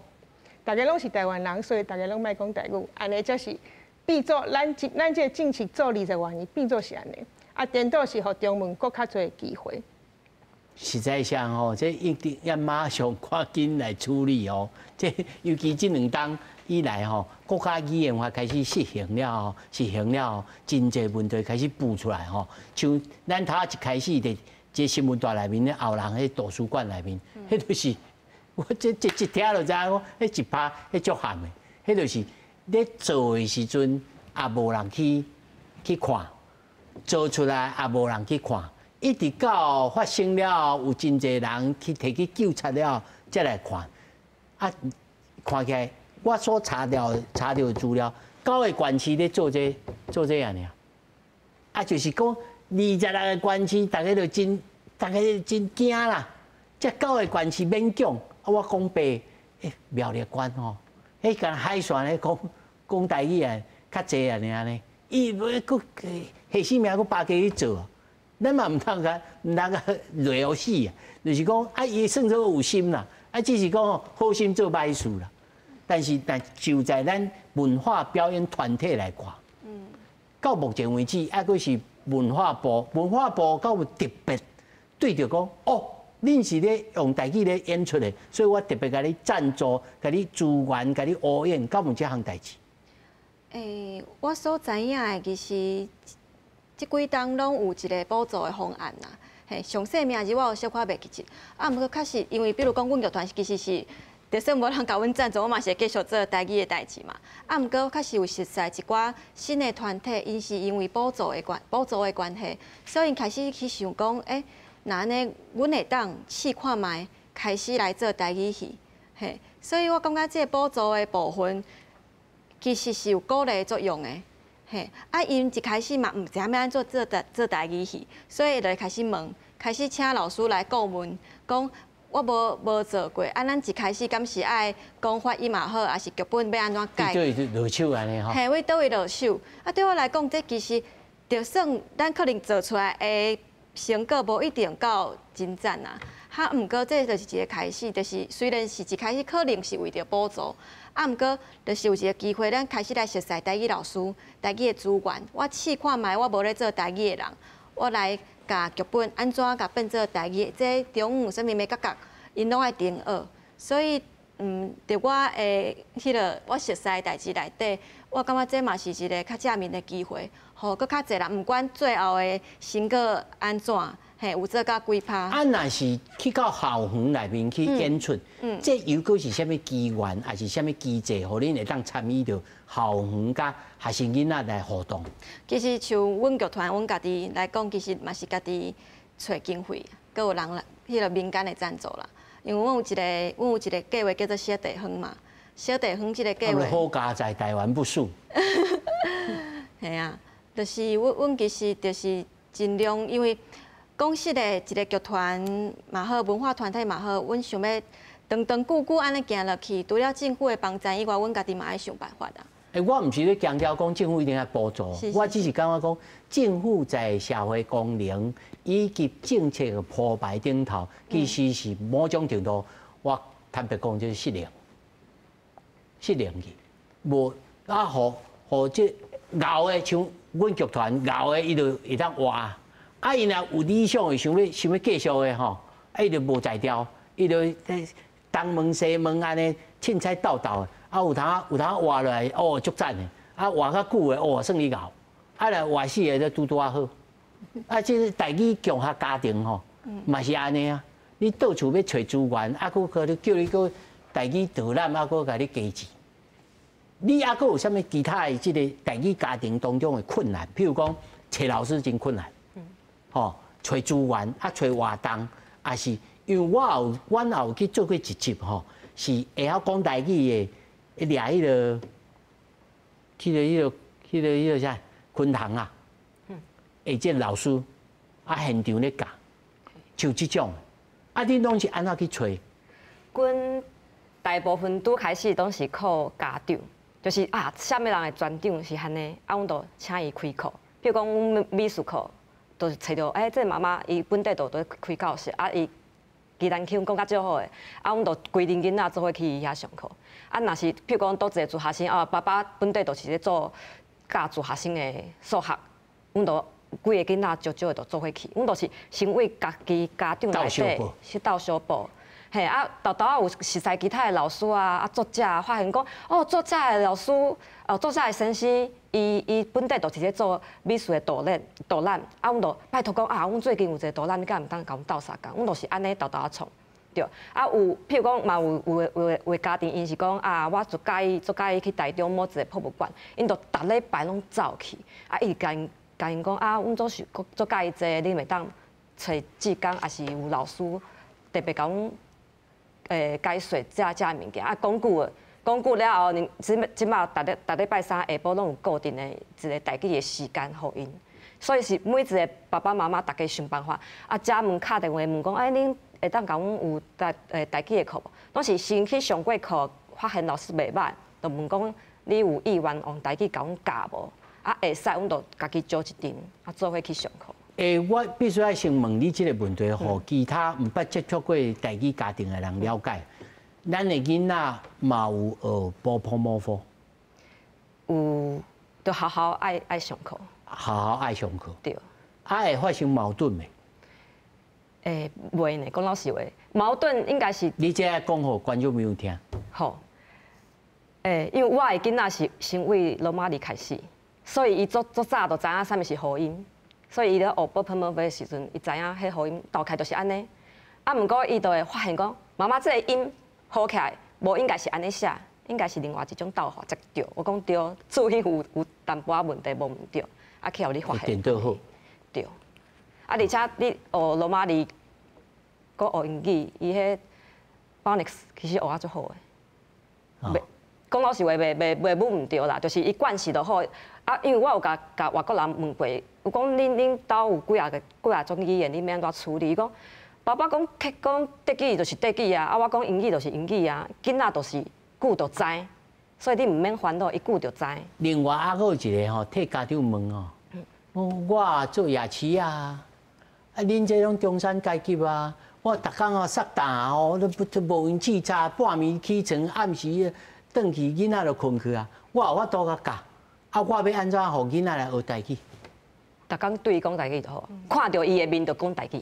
逐个攏是台灣人，所以逐个攏莫講台語，按呢才是變做咱這个政策做20外年，變做是按呢，啊，顛倒是予中文閣較濟機會。實在上吼，這一定要馬上趕緊來處理哦。這尤其這兩冬以來吼，國家語言法開始實行了後，實行了後，真濟問題開始浮出來吼。像咱頭一開始佇這新聞台內面咧，後人彼圖書館內面，彼就是我這一聽就知影講，彼一拍彼足譀的，彼就是咧做的時陣也無人去看，做出來也無人去看。一直到發生了後，有真濟人去提去糾察了後，才來看。啊，看起來我所查著的資料，九个縣市咧做這做這按呢。啊，就是講26个縣市，逐家就真驚啦。這九个縣市免講，啊，我講白，苗栗縣吼，彼間海線咧講講台語啊，較濟按呢呢，伊欲閣下死命閣巴結去做。咱嘛毋通共落予死啊！就是講啊，伊算做有心啦，啊，只是講好心做歹事啦。但是，但就在咱文化表演團體來看，到目前為止，猶閣是文化部，文化部敢有特別對著講，哦，恁是咧用台語咧演出的，所以我特別共你贊助，共你資源，共你烏演，敢有這項代誌？我所知影的其實。這幾冬攏有一个補助的方案啦，嘿，詳細名字我有小可袂記得。啊，毋過確實，因為比如講，阮劇團其實是，就算無人共阮贊助，我嘛是會繼續做台語的代誌嘛。啊，毋過確實有熟似一寡新的團體，𪜶是因為補助的關係，所以𪜶開始去想講，欸，若按呢，阮會當試看覓，開始來做台語戲，嘿，所以我感覺這个補助的部分，其實是有鼓勵作用的。嘿，啊，𪜶一開始嘛毋知影欲按怎做台語戲，所以就會開始問，開始請老師來顧問，講我無做過，啊，咱一開始敢是愛講發音也好，抑是劇本欲按怎改？佗位落手按呢吼？嘿，佗位落手。啊，對我來講，這其實就算咱可能做出來的成果無一定夠真讚啊，哈，毋過這就是一个開始，就是雖然是一開始可能是為著補助。啊，毋過就是有一个機會，咱開始來熟似台語老師、台語的資源。我試看覓，我無咧做台語的人，我來共劇本按怎共變做台語，這中有啥物眉角角，𪜶攏愛定學。所以，佇我的彼个我熟似的代誌內底，我感覺這嘛是一个較正面的機會，予閣較濟人，毋管最後的成果按怎。嘿，有做到幾趴？啊，若是去到校園內面去演出，這又閣是啥物機緣，抑是啥物機制，予恁會當參與著校園佮學生囡仔來互動？其實像阮劇團，阮家己來講，其實嘛是家己揣經費，閣有人來彼个民間的贊助啦。因為阮有一个計劃叫做小地方嘛，小地方這个計劃。好佳哉台灣不輸。嘿啊，就是阮其實就是盡量，因為。講實的，一个劇團嘛好，文化團體嘛好，阮想欲長長久久按呢行落去，除了政府的幫助以外，阮家己嘛愛想辦法啊。欸，我毋是咧強調講政府一定愛補助，我只是感覺講政府在社會功能以及政策的鋪排頂頭，其實是某種程度，我坦白講就是失靈，失靈去，無啊，予這𠢕的像阮剧团𠢕的，伊就會當活。啊，伊若有理想的，想欲繼續的吼，啊，伊就無才調，伊就東問西問按呢，凊彩鬥鬥的。啊，有通活落來，哦，足讚的。啊，活較久的，哦，算伊𠢕。啊，若活死的就拄拄仔好。啊，這個台語共學家庭吼，嘛是按呢啊。你到處欲揣資源，啊，閣閣叫你閣台語導覽，啊，閣共你加錢。你猶閣有啥物其他的這個台語家庭當中的困難？譬如講，揣老師真困難，吼，揣資源啊，揣活動，抑是因為我有，阮也有去做過一集吼，是會曉講台語的，掠彼個啥昆堂啊，會這老師啊現場咧教，像這種，啊，恁攏是按怎去揣？阮大部分拄開始攏是靠家長，就是啊，啥物人的專長是按呢，啊，阮就請伊開課。比如講，阮美術課，就是揣著，欸，這個媽媽伊本底就佇開教室，啊，伊宜蘭腔講較足好的，啊，阮就規陣囡仔做伙去伊遐上課。啊，若是譬如講，佗一個自學生，啊，爸爸本底就是咧做教自學生的數學，阮就規个囡仔少少的就做伙去。阮就是先為家己家長內底去鬥相報。嘿，啊，沓沓仔有熟似其他的老師啊，啊，作者啊，發現講，哦，作者的老師，哦，作者的先生，伊本底就是咧做美術的導覽，導覽，啊，阮就拜託講，啊，阮最近有一個導覽，你敢毋當共阮鬥相共？阮就是按呢沓沓仔創，對。啊，有，譬如講，嘛有的家庭，𪜶是講，啊，我足佮意去台中某一個博物館，𪜶就逐禮拜攏走去，啊，伊共𪜶講，啊，阮足佮意這個，你會當揣志工，抑是有老師特別共阮。解說這物件啊，講久的，講久了後，這馬逐禮拜三下晡攏有固定的一個台語的時間予𪜶，所以是每一個爸爸媽媽逐家想辦法，啊，遮問敲電話問講，欸，恁會當共阮有台語的課無？攏是先去上過課，發現老師袂䆀，就問講你有意願用台語共阮教無？啊，會使，阮就家己招一陣，啊，做伙去上課。欸，我必須愛先問你這個問題，予其他毋捌接觸過台語家庭的人了解。咱的囡仔嘛有學波潑摩佛？有，就學校愛上課。學校愛上課。對。啊，會發生矛盾袂？欸，袂呢，講老實話，矛盾應該是。你這講予觀眾朋友聽。好。欸，因為我的囡仔是先為羅馬字開始，所以伊足足早就知影啥物是和音。所以伊咧學波潑摩佛的時陣，伊知影彼和音鬥起來就是按呢。啊，毋過伊就會發現講，媽媽這個音合起來，無應該是按呢寫，應該是另外一種鬥法才對。我講對，注音有淡薄仔問題，無毋對，啊去予你發現。顛倒好。對。啊，而且你學羅馬字，閣學英語，伊彼 phonics 其實學啊足好的。講老實話，袂母毋對啦，就是伊慣勢就好。啊，因為我有共外國人問過，有講恁兜有幾若種語言，恁欲按怎處理？伊講爸爸講講德語就是德語啊，啊我講英語就是英語啊，囡仔就是久就知，所以你毋免煩惱，伊久就知。另外猶閣有一個吼，替家長問哦，我做夜市啊，啊恁這種中產階級啊，我逐工哦殺膽哦，都都無閒試早，半暝起床，暗時轉去囡仔就睏去啊，我有法度共教，啊我欲按怎予囡仔來學台語？逐工對伊講台語就好，看著伊的面就講台語。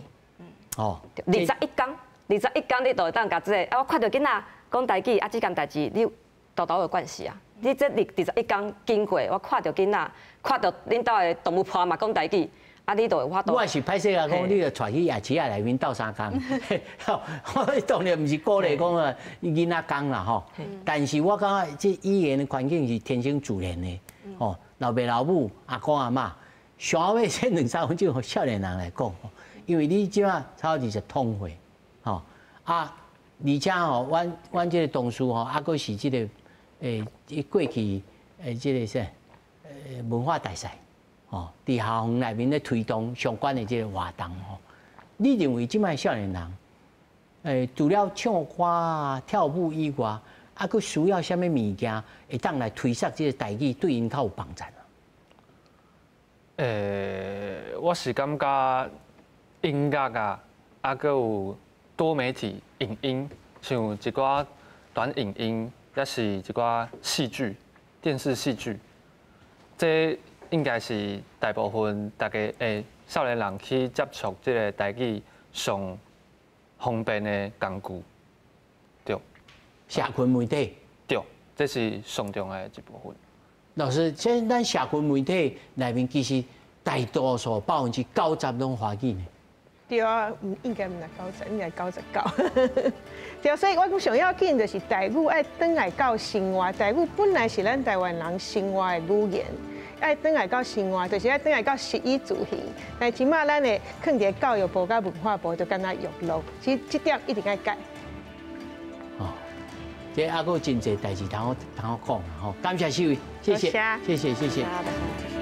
哦，21工，21工你就會當共這個，啊我看著囡仔講台語，啊這件代誌你沓沓有關係啊。你這21工經過，我看著囡仔，看著恁兜的動物伴嘛講台語，啊你就會法度。我是歹勢啊，講你著帶去夜市仔內面鬥相共，我當然毋是鼓勵講啊囡仔講啦吼。但是我感覺這語言的環境是天生自然的，吼，老爸老母、阿公阿嬤，想欲這兩三分鐘予少年人來講，因為你這馬差不多20歲，吼啊，而且吼，阮這個同事吼，猶閣是這個過去這個啥文化大使，吼，佇校園內面咧推動相關的這個活動吼。你認為這擺少年人，除了唱歌啊、跳舞以外，猶閣需要啥物物件會當來推捒這個台語，對𪜶較有幫助？我是感覺音樂啊，猶閣有多媒體影音，像一寡短影音，抑是一寡戲劇、電視戲劇，這应该是大部分大家少年人去接触这个台语上方便的工具，对。社群媒体，对，这是上重要的一部分。老师，现在咱社群媒体内面其实大多数90%拢华语呢。对啊，应该毋是九十，应该99。对啊，所以我讲上要紧就是台语爱转来到生活，台语本来是咱台湾人生活的语言，爱转来到生活，就是爱转来到食衣住行。但这马咱的囥伫教育部佮文化部就敢若约落，其实这点一定爱改。哦，这犹阁有真济代志通好通好讲吼，感谢四位，谢谢，谢谢，谢谢。